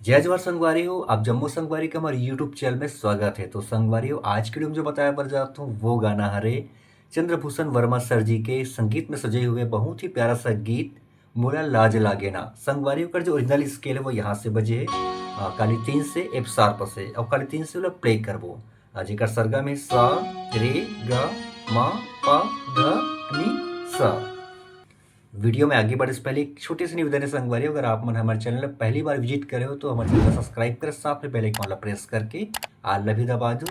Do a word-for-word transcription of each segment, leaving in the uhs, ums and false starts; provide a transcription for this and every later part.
जय जोहार संगवारी हो, आप जम्मो संगवारी के हमारे YouTube चैनल में स्वागत है। तो संगवारी हो, आज के वीडियो में जो बताए बर जात हूँ वो गाना हरे चंद्रभूषण वर्मा सर जी के संगीत में सजे हुए बहुत ही प्यारा सा गीत मोला लाज लागे ना। संगवारी ओकर जो ओरिजिनल स्केल है वो यहाँ से बजे है, आ, काली तीन से एफ शार्प से, और काली तीन से ओला प्ले करबो। आ, जेकर सरगम है सा, रे, ग, मा, पा, ध, नी, सा। वीडियो में आगे बढ़े से पहले एक छोटे से निवेदन है संगवारी, अगर आप मन हमारे चैनल ला पहली बार विजिट करे हो तो हमारे चैनल ला सब्सक्राइब करें, साथ में बेल आइकन ला प्रेस करके आल ला भी दबा दू,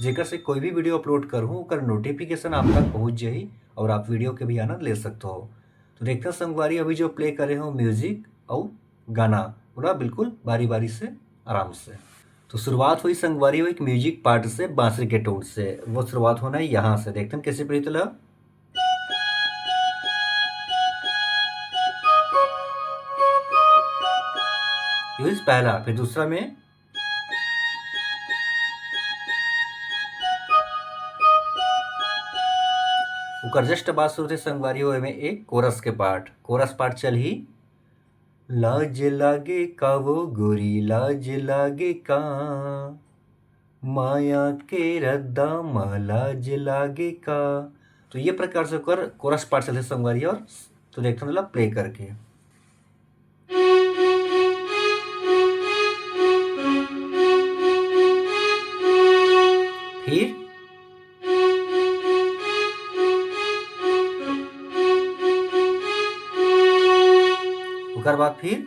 जेकर से कोई भी वीडियो अपलोड करूँ ओकर नोटिफिकेशन आप तक पहुँच जाही और आप वीडियो के भी आनंद ले सकते हो। तो देखते हैं संगवारी, अभी जो प्ले करे हो म्यूजिक और गाना पूरा बिल्कुल बारी बारी से आराम से। तो शुरुआत हुई संगवारी हो एक म्यूजिक पार्ट से, बांसुरी के टोन से। वो शुरुआत होना है यहाँ से। देखते हैं कैसे प्रीत ला। ये पहला, फिर दूसरा में ओकर जस्ट बाद शुरू थे संगवारी हो एमे एक कोरस के पार्ट। कोरस पार्ट चल ही। लाज लागे का वो गोरी, लाज लागे का, माया के रद्दा मा लाज लागे का। तो ये प्रकार से ओकर कोरस पार्ट चलते संगवारी। और तो देखते हैं मतलब प्ले करके। फिर ओकर बाद फिर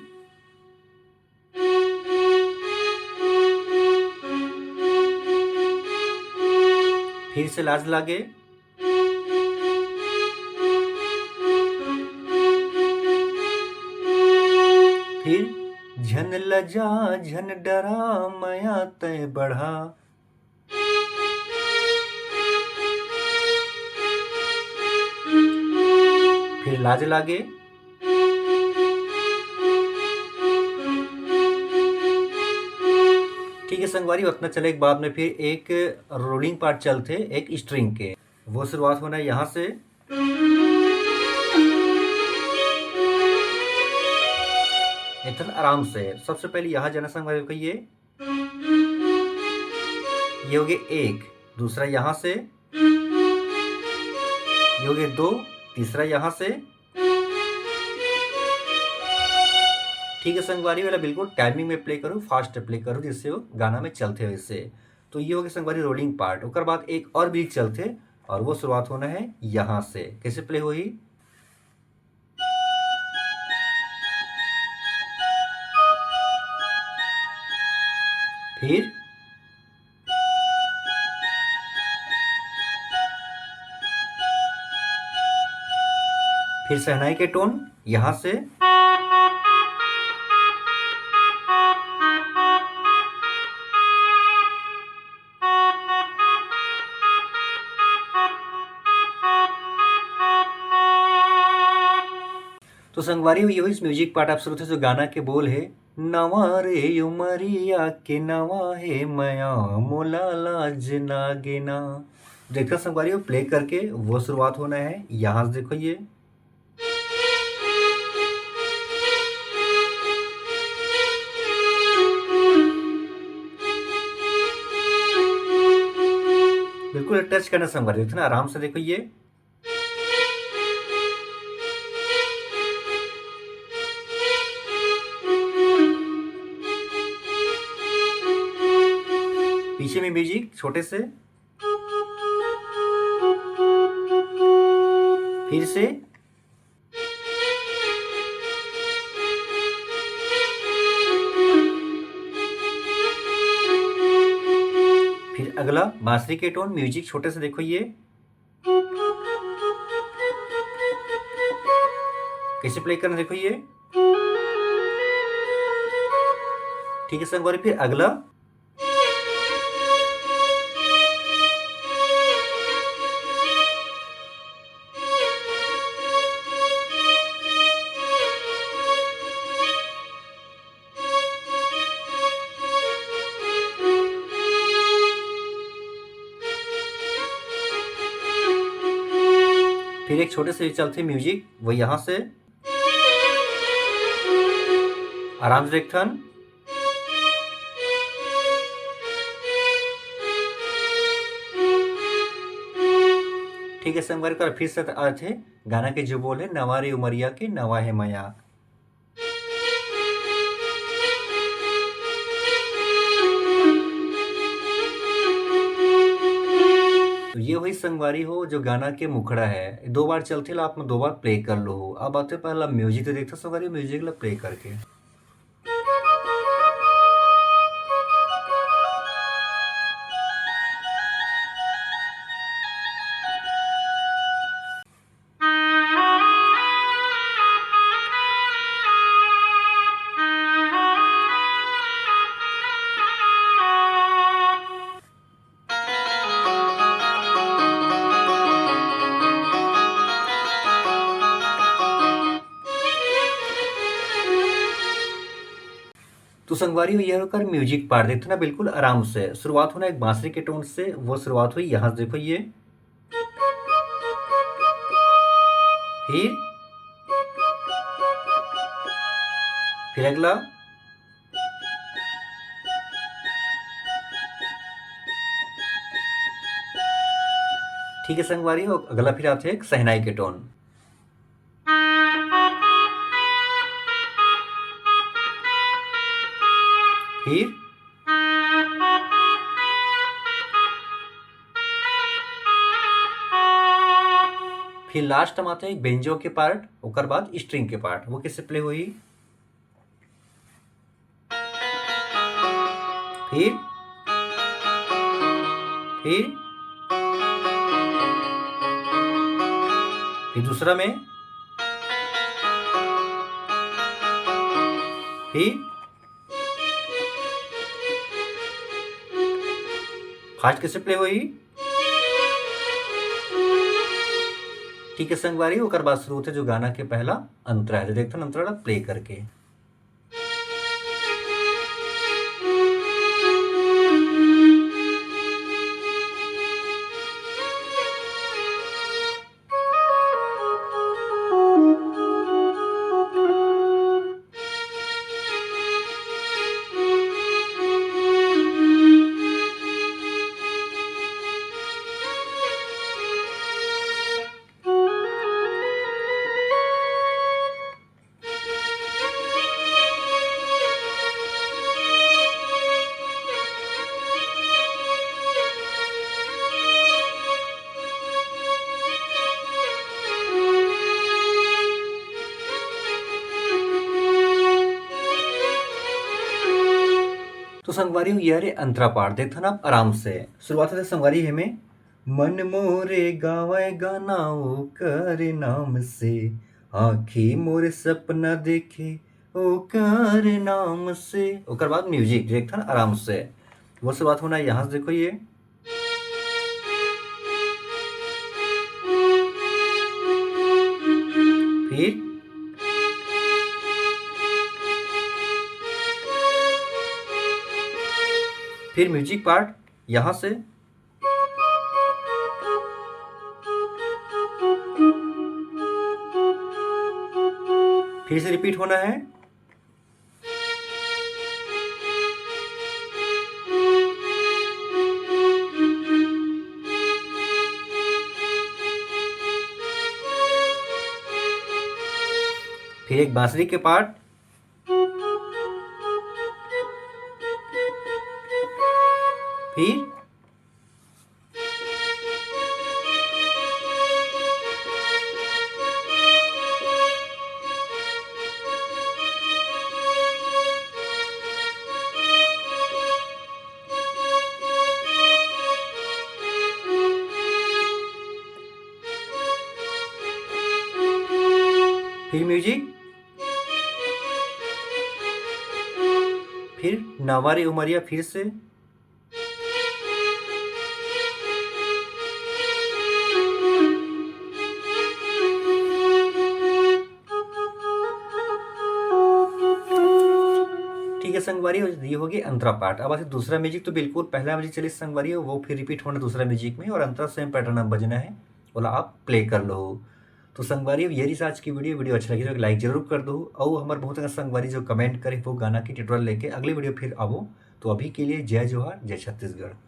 फिर से लाज लागे। फिर झन लजा झन डरा मया तय बढ़ा। फिर लाज लागे। ठीक है संगवारी, उतना चले के बाद में फिर एक रोलिंग पार्ट चलते एक स्ट्रिंग के। वो शुरुआत होना है यहाँ से। इतना आराम से सबसे पहले यहाँ जाना संगवारी कहिए। ये हो गए एक, दूसरा यहाँ से, ये हो गए दो, तीसरा यहाँ से। ठीक है संगवारी, वाला बिल्कुल टाइमिंग में प्ले करूँ, फास्ट प्ले करूँ, जिससे वो गाना में चलते हुए से। तो ये हो गए संगवारी रोलिंग पार्ट। ओकर बाद एक और बीट चलते और वो शुरुआत होना है यहाँ से। कैसे प्ले होही? फिर फिर शहनाई के टोन यहाँ से। तो संगवारी हो, ये इस म्यूजिक पार्ट आप सुनत हो जो गाना के बोल है, नवा रे उमरिया के नवा हे मया मोला लाज नागे ना। देखा संगवारी हो, प्ले करके वो शुरुआत होना है। यहाँ से देखो ये बिल्कुल टच करना संगवारी, इतना आराम से देखो ये। पीछे में म्यूजिक छोटे से, फिर से, फिर अगला बांसुरी के टोन, म्यूजिक छोटे से देखो ये। कैसे प्ले करना देखो ये। ठीक है संगवारी, फिर अगला। फिर एक छोटे से चलते म्यूजिक, वो यहाँ से आराम से एक ठन। ठीक है संगवारी, तो फिर से आथे गाना के जो बोल है, "नवा रे उमरिया के नवा है मया।" तो ये वही संगवारी हो जो गाना के मुखड़ा है, दो बार चलथे ला, आप दो बार प्ले कर लो हो। अब आते पहला म्यूजिक, तो देखते संगवारी म्यूजिक ला प्ले करके। तो संगवारी हो, ये ओकर म्यूजिक पार्ट देखते ना, बिल्कुल आराम से शुरुआत होना एक बांसुरी के टोन से, वो शुरुआत हुई यहाँ से, देखो ये, फिर, फिर अगला, ठीक है संगवारी हो, अगला फिर आथे एक शहनाई के टोन, फिर, फिर लास्ट में आथे एक बेंजो के पार्ट, ओकर बाद स्ट्रिंग के पार्ट, वो कैसे प्ले होही? फिर, फिर, फिर दूसरा में, फिर फास्ट कैसे प्ले होही? ठीक है संगवारी, ओकर बाद शुरू होथे जो गाना के पहला अंतरा है, तो देखते हैं अंतरा ला प्ले करके। तो संगवारी हो, ये रे अंतरा पाठ देखथन आप आराम से। शुरुआत होथे संगवारी हे में, "मन मोरे गावय गाना ओकर नाम से, आँखी मोरे सपना देखे ओकर नाम से।" ओकर बाद म्यूजिक देखथन आराम से, वो शुरुआत होना है यहाँ से, देखो ये, फिर, फिर म्यूजिक पार्ट यहाँ से, फिर से रिपीट होना है। फिर एक बांसुरी के पार्ट, फिर फिर म्यूजिक, फिर नवा रे उमरिया फिर से। ठीक है संगवारी, ये होगे अंतरा पाठ। अब आथे दूसरा म्यूजिक, तो बिल्कुल पहला म्यूजिक चलिस संगवारी, वो फिर रिपीट होना दूसरा म्यूजिक में और अंतरा सेम पैटर्न में बजना है, ओला आप प्ले कर लो। तो संगवारी, ये रहिस आज की वीडियो। वीडियो अच्छा लगे तो एक लाइक जरूर कर दो। और हमारे बहुत सारे संगवारी जो कमेंट करे वो गाना की ट्यूटोरियल लेके अगले वीडियो फिर आवो। तो अभी के लिए जय जोहार, जय छत्तीसगढ़।